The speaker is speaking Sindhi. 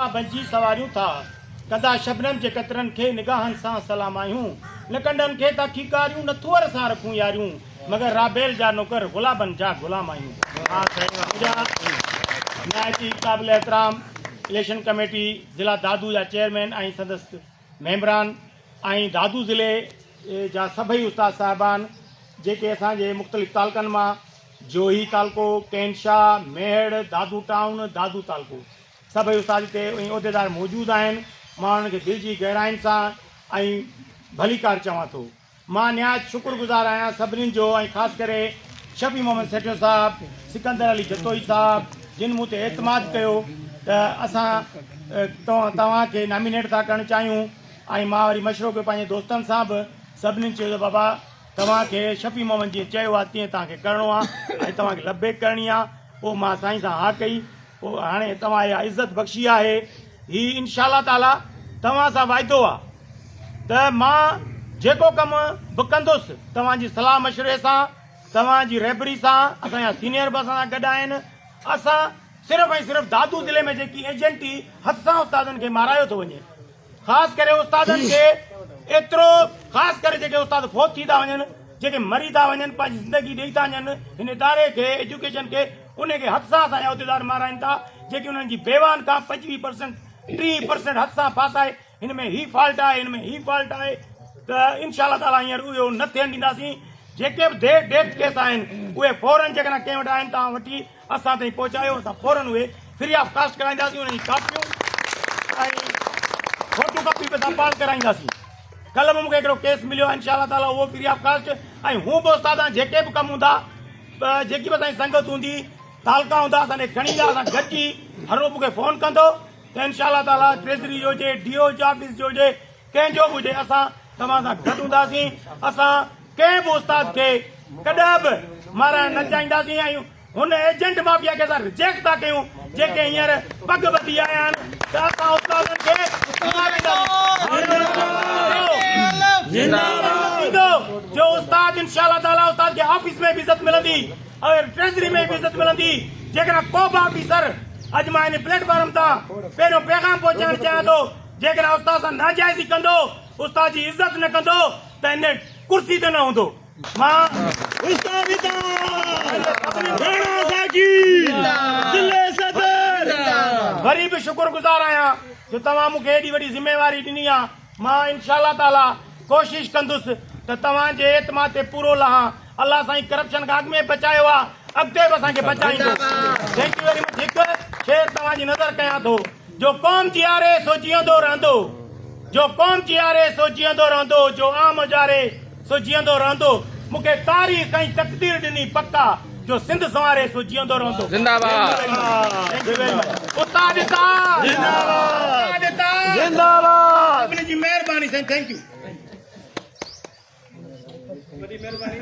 سان بنجي سنواريون ٿا. ڪندا شبنم جي قطرن کي نگاهن سان سلام آهيون. نه ڪنڊن کي ٿا کيڪاريون نه ٿوهر سان رکون ياريون. مگر رابيل جا نوڪر غلابن جا غلام آهيون. منهنجا نهايت ئي قابل احترام اليڪشن ڪميٽي ضلع دادو جا چيئرمين ۽ سندس ميمبران ۽ دادو ضلعي جا سڀئي استاد صاحبان جيڪي اسان جي مختلف تعلقن مان جوهي تعلقو، ڪين شاهه، ميهڙ، دادو ٽائون، دادو تعلقو سڀئي استاد هتي ۽ عهديدار موجود آهن مان انهن کي دل جي گهراين سان ۽ ڀليڪار چوان ٿو. مان نهايت شڪر گذار آهيان سڀني جو ۽ خاص ڪري شفيع محمد سيٺيو صاحب، سڪندر علي جتوئي صاحب جن مون تي اعتماد ڪيو ته اسان توهان کي نامينيٽ ٿا ڪرڻ چاهيون ۽ مان وري مشورو ڪيو پنهنجي دوستن سان به سڀني چيو ته بابا توهان کي شفيع محمد جيئن چيو آهي تيئن توهان کي ڪرڻو آهي ۽ توهان کي لبيڪ ڪرڻي آهي پوء مان سائين سان ها ڪئي پوء هاڻي توهان اها عزت بخشي آهي هي انشاء الله تعالي توهان سان وعدو آهي ته مان جيڪو ڪم به ڪندس توهان جي صلاح مشوري سان توهان جي رهبري سان اسان جا سينيئر به اسان سان گڏ آهن اسان صرف ۽ صرف دادو ضلعي ۾ جيڪي ايجنٽي هٿ سان استادن کي مارايو ٿو وڃي خاص ڪري استادن کي ايترو خاص ڪري جيڪي استاد فوت ٿي ٿا وڃن جيڪي مري ٿا وڃن پنهنجي زندگي ڏئي ٿا وڃن هن اداري کي ايجوڪيشن کي ان کي هٿ سان اسان جا عهديدار مارائن ٿا جيڪي انهن جي بيواهن کان 25 پرسنٽ 30 پرسنٽ هٿ سان ڦاسائي هن ۾ هي فالٽ آهي هن ۾ هي فالٽ آهي ته انشاء الله تعالي هينئر اهو نه ٿيڻ ڏينداسين جيڪي به ڊيٿ ڪيس آهن اهي فورن جيڪڏهن ڪنهن وٽ آهن توهان وٺي اسان تائين پهچايو اسان فورن اهي فري آف ڪاسٽ ڪرائينداسين انهن جي ڪاپيون ۽ فوٽو ڪاپي به اسان پاڻ ڪرائينداسين ڪلهه به مون کي هڪڙو ڪيس مليو آهي انشاء الله تعالي اهو فري آف ڪاسٽ ۽ هون به استاد جيڪي به ڪم هوندا جيڪي به اسان جي سنگت هوندي تعلقا هوندا اسان ڏي کڻي ايندا اسان گڏجي هر مون کي فون ڪندو ته انشاء الله تعالي ٽريزري جو هجي ڊي او جي آفيس جو هجي ڪنهن جو به هجي اسان توهان سان گڏ هونداسين اسان ڪنهن به استاد کي ڪڏهن به مارائڻ نه چاهينداسين ۽ هن ايجنٽ مافيا کي اسان رجيڪٽ ٿا ڪيون جيڪي هينئر پڳ ٻڌي آيا آهن ته اسان استادن کي مارائينداسين جو استاد انشاء الله تعالي استاد کي آفيس ۾ به عزت ملندي ۽ ٽريزري ۾ به عزت ملندي جيڪڏهن ڪو به آفيسر اڄ مان هن پليٽ فارم تان پهريون پيغام پهچائڻ چاهيان ٿو جيڪڏهن استاد سان ناجائزي ڪندو استاد جي عزت نه ڪندو ته هن ڪرسي تي نه هوندو. مان استاد راڻا ساقي ضلعي صدر. وري به شڪر گذار آهيان جو توهان مون کي ايڏي وڏي ذميواري ڏني آهي. مان انشاء الله تعاليٰ ڪوشش ڪندس ته توهان جي اعتماد تي پورو لهان. الله سائين ڪرپشن کان اڳ ۾ بچايو آهي اڳتي به اسان کي بچائيندو. Thank you very much هڪ شعر توهان جي نظر ڪيان ٿو. جو قوم جياري سو جيئندو رهندو جو قوم جياري سو جيئندو رهندو جو عام اجاري سو جيئندو رهندو مون کي تاريخ ۽ تقدير ڏني پڪ آ جو سنڌ سنواري سو جيئندو رهندو زنده باد استاد اتحاد زنده باد استاد اتحاد زنده باد سڀني جي مهرباني سائين thank you. وڏي مهرباني.